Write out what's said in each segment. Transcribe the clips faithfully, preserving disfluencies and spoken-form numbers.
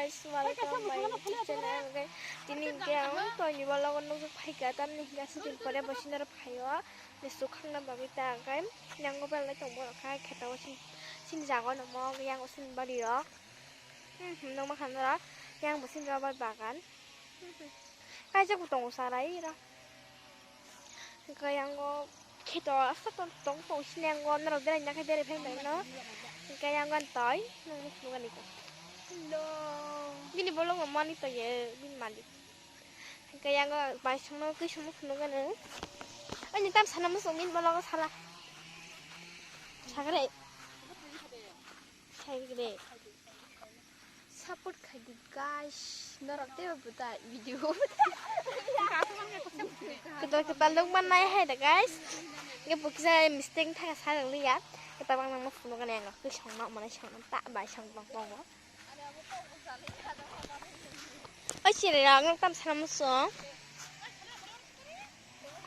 Guys, welcome my YouTube channel. Tini hwnkhe ang toini vlog o nukjak phaikha, tamni hwnkhe aswk din pore bo sini oro phaio. Misu khangna bagwi ta hwnkhe yango belai tong borok kha kheto o sini jaga o namo yango sini bari rok. Hmm, hmm, nukma kha norok yang bo sini rubber bagan. Hmm, hmm. Kaijak bo tongo sarai rok. Hwnkhe yango kheto aswk tong tong tong sini yango norok berai nang khe berai phai nang no. Hwnkhe yango ani toi nang nuknukani ko. Hello. Bini bolong no mani to ye bini malik. Hwnkhe yango baisongno kwisongno phunukgano. Ani tam sana muchung bini bolongo sala. Sagre. Sagre. Support khaidi guys. Norok tei bo buta video. Kwtal kwtal nukma nai hai da guys. Nge bukisa mistake thaka sa liya. Kwtal bang nangma phunukgani ang kwisongno manai songno ta baisong tong tongo. Oi siri rok nwng tam sana muchung.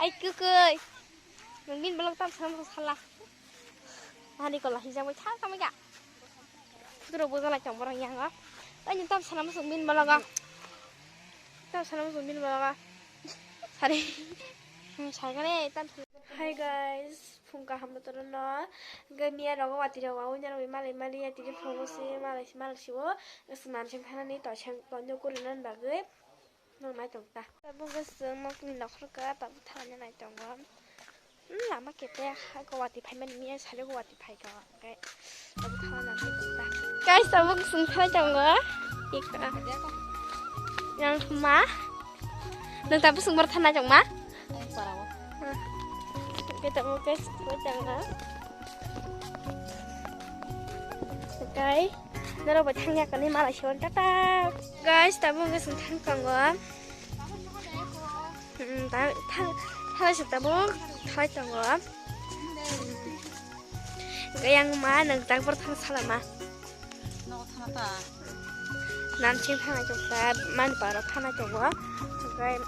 Ai kwkwi. Nwng bini bolong tam sana muchung sala. Hani kola hijak bai thang tamo ga. Putro bo jalai tong borok yango. Oi nwng tam sana muchung bini bolongo. Tam sana muchung bini bolongo. Sari. Hmm, sai kare tam. Hi guys. Phung kaham botorno, hwnkhe miya rogo watwi rogo awui norok malai maliya tini phungo se malai se malai se o, swnam seng thanani toisang tonjak gurinan bagwi nang nai tong ta. Tabuk chwng nokni nokhorka tabuk thani nai tongo. Hmm, lama kete ha ko watwi phaimani miya salo ko watwi phaika hwnkhe tabuk thani nai tong ta. Guys, tabuk chwng thani tongo. Ika. Yang ma. Nang tabuk chwng bor thani tong ma. Ang parao. Kita mo guys, mo janga. Okay. Naro ba thangya kani malai siwan tata. Guys, tabuk guys thang tongo. Hmm, ta thang thang sa tabuk thai tongo. Gayang ma nang tabuk thang salama. Nogo thana ta. Namsing thana chukha, mani paro thana chukha. Hwnkhe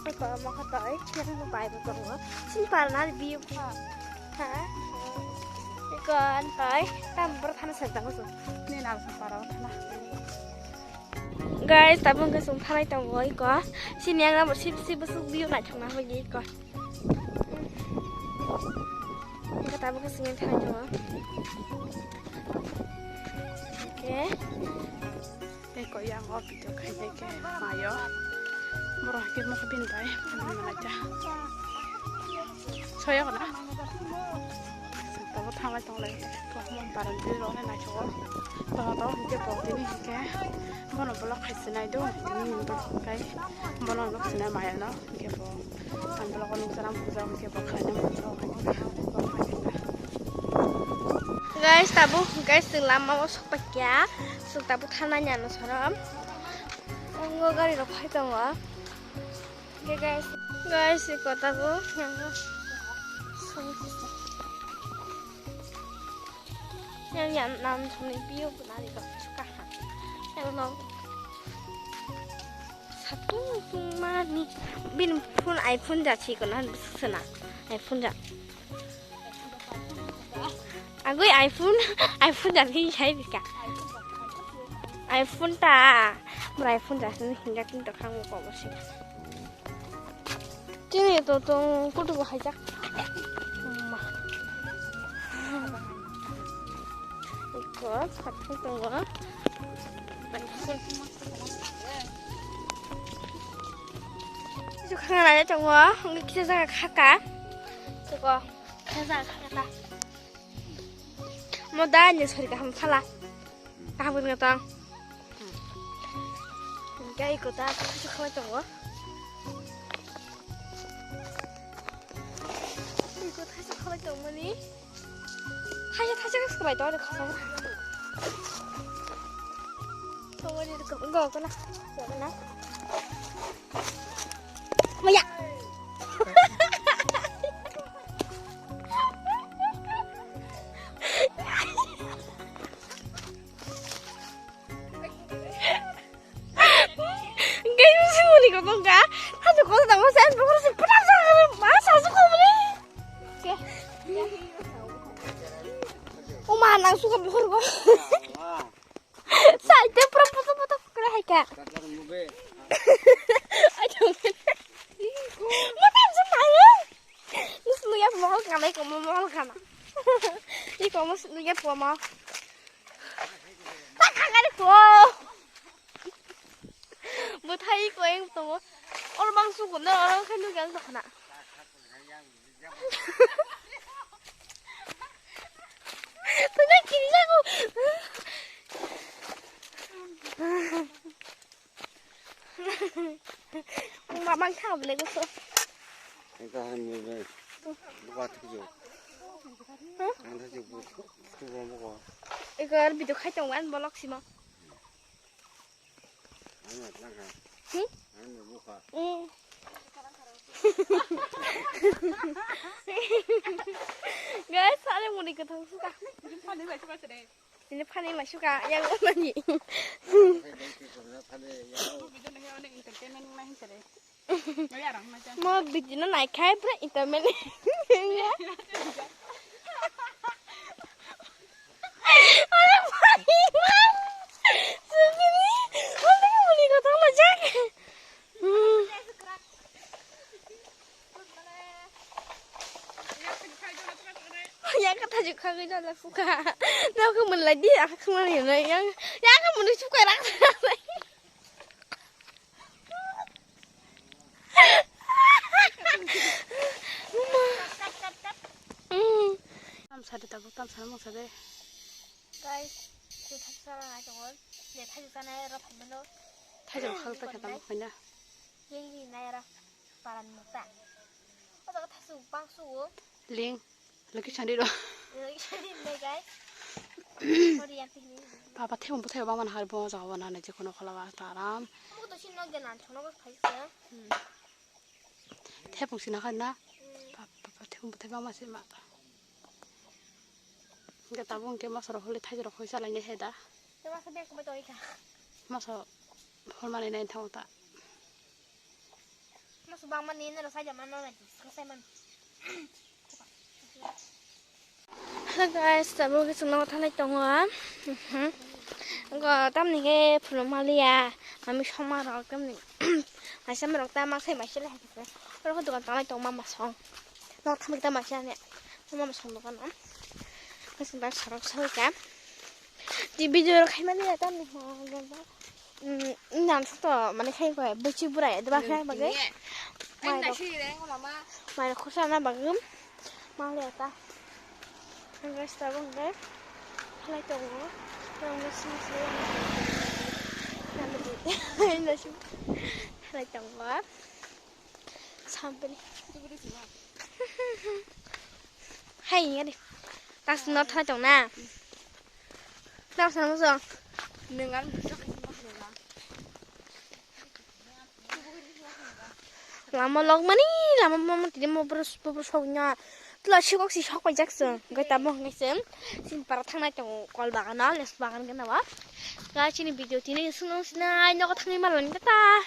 eko mokha toi, yang bai bo tongo. Sini paro na biyo kha. Ha? Eko an toi, tam bor thana sa tango su. Ni nal sa paro thana. Guys, tabuk hwnkhe chwng thanai tongo eko. Sini yang nabo sip sip bwswk biyo naithok na hoye eko. Hwnkhe tabuk khe singin thai tongo. Hwnkhe tei koi yang o video khainai khe mayo. Borok hwnkhe mokhe bini bai phunukna nai ta. Soyok na. Tabuk thanglai tonglai. Tabuk barang dui rok nai naithogo. Tabuk tabuk hwnkhe borok tini hwnkhe bono vlog khai sinai do. Tini hwnkhe bono nuk sinai maya no. Hwnkhe bo ang vlog o nukjana muchung khe bo khlaina muchung. Guys, tabuk guys, chwng lama o sokpaikia. Chwng tabuk thanani ano sorom. Ongo gari rok phai tongo. Hwnkhe guys, guys, eko tabuk yang yang yang nam thani biyo bunari rok suka ha. Yang no. Satung tung mani bin phone iPhone ja si ko nan sena iPhone ja. Agoi iPhone iPhone ja ni sai bika. iPhone ta bra iPhone ja ni hinga kin to khang ko bo si. Chini to tong kutu bo haijak. Ma. Iko, satung tongo. Iko khana tongo, ngi kisa jaga khaka. Iko, kisa jaga khaka. Mo da ni sori kaham phala. Kaham gwnang tong. Hwnkhe iko ta thaisa khalai tongo. Iko thaisa khalai tongmani. Thaisa thaisa khe khalai tongo khasao. Tongmani iko iko na. Iko na. Maya. Guys, sini ko tong ka. Hadu ko tong sa, ko si pura sa, ma sa su ko bri. Ke. Uma nang su ko bihur ko. Sa ite pura putu putu. Ka. Ai, thong. Mo tam sa mai. Nus lu ya mo kana ko mo mo kana. Iko mo lu ya po mo. Ta kana ko. Bo thai ko eng to. Or bang su ko na, or kan nu kan to kana. Pwna kiri jago. Mamang kha bole ko. Engka han mo be. Buka thik jo. Ang thik jo bu. Tu bo mo ko. Eko ar video khai tong an bolok sima. Ang na lang ha. Hmm? Ang na mo ka. Hmm. Guys, sale muni ko thang suka. Ini phani mai suka yang mani. Mo video no nai khai bra internet. Ore bhai, sugini, ore muni ko thang majak. Hmm. Yang kata juga kagak jalan suka. Nah, aku mulai dia, aku mulai yang, yang aku mulai suka lah. Mama. Hmm. Tam sari tabuk, tam sari mung sari. Guys, je thajak sana nai tongo. Je thajak sana ero phaimano. Thajak khal ta khe tabuk phaina. Yang di nai ero paran mukta. O jaga thajak bang su. Ling. Lagi sandi do. Lagi sandi do, guys. Sorry, yang tinggi. Papa thebo bo thebo bang man har bo jaga wana na je kono khola ba taram. Mo to sino genan thono ko phaisa. Thepung sina khan na. Papa thepung thepung ma se ma. Hingke tabuk hingke masa rok holi thaijak rok hoi salai nai hai da. Masa hol mani nai thang ta. Masa bang mani nai rok sai jama no nai sai man. Hello guys, tabuk ke chwngno thanai tongo. Mhm. Go tamni ke phunuk maliya. Mami soma rok tamni. Maisa rok ta maksai maisa le hai. Oro dokan tanai tong mama song. No thamik ta maisa ne. Mama song dokan no. Maksai ba sarok sarok ka. Di video rok khai maliya tamni. Hmm, nang to mane khai ko buchi burai deba khai bagai. Mai rok. Mai rok khosa na bagum. Maliya ta. Ang guys, tabuk hingke halai tongo. Ang guys, sini sini. Halai tongo. Sampeni. Hai, ini. Tas no thai tong na. Tas no so. Dengan. Lama lok mani, lama mama tini mo bro, bro sok nya. Tla sikok si sok pajak sung. Gai tamo ngai sung. Sin para thang nai tong kol bagan na, les bagan gana wa. Ga chini video tini sung sina, nyok thang ni malan kata.